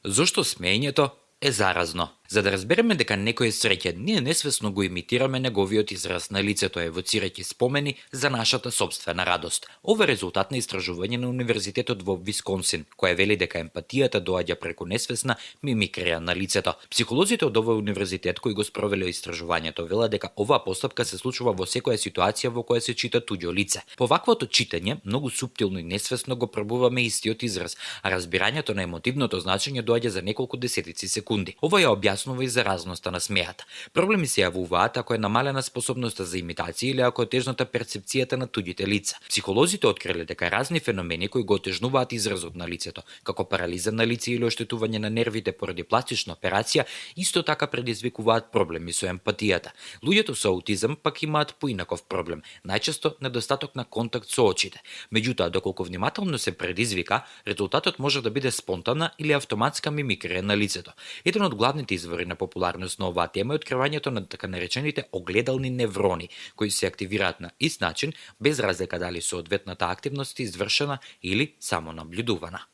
Зошто смеењето е заразно? За да разбереме дека некој е среќен, ние несвесно го имитираме неговиот израз на лицето, евоцирајќи спомени за нашата собствена радост. Ова е резултат на истражување на Универзитетот во Висконсин, која вели дека емпатијата доаѓа преку несвесна мимикрија на лицето. Психолозите од овој универзитет кои го спровеле истражувањето велат дека оваа постапка се случува во секоја ситуација во која се чита туѓо лице. По ваквото читање, многу суптилно и несвесно го пробуваме истиот израз, а разбирањето на емотивното значење доаѓа за неколку десетици секунди. Ова ја објаснува и заразноста на смејата. Проблеми се јавуваат ако е намалена способноста за имитација или ако е тежната перцепцијата на туѓите лица. Психолозите откриле дека разни феномени кои го отежнуваат изразот на лицето, како парализа на лице или оштетување на нервите поради пластична операција, исто така предизвикуваат проблеми со емпатијата. Луѓето со аутизам пак имаат поинаков проблем, најчесто недостаток на контакт со очите. Меѓутоа, доколку внимателно се предизвика, резултатот може да биде спонтанна или автоматска мимикрија на лицето. Еден од главните извори на популарност на оваа тема е откривањето на така наречените огледални неврони, кои се активираат на ист начин, без разлика дали соодветната активност е извршена или само наблюдувана.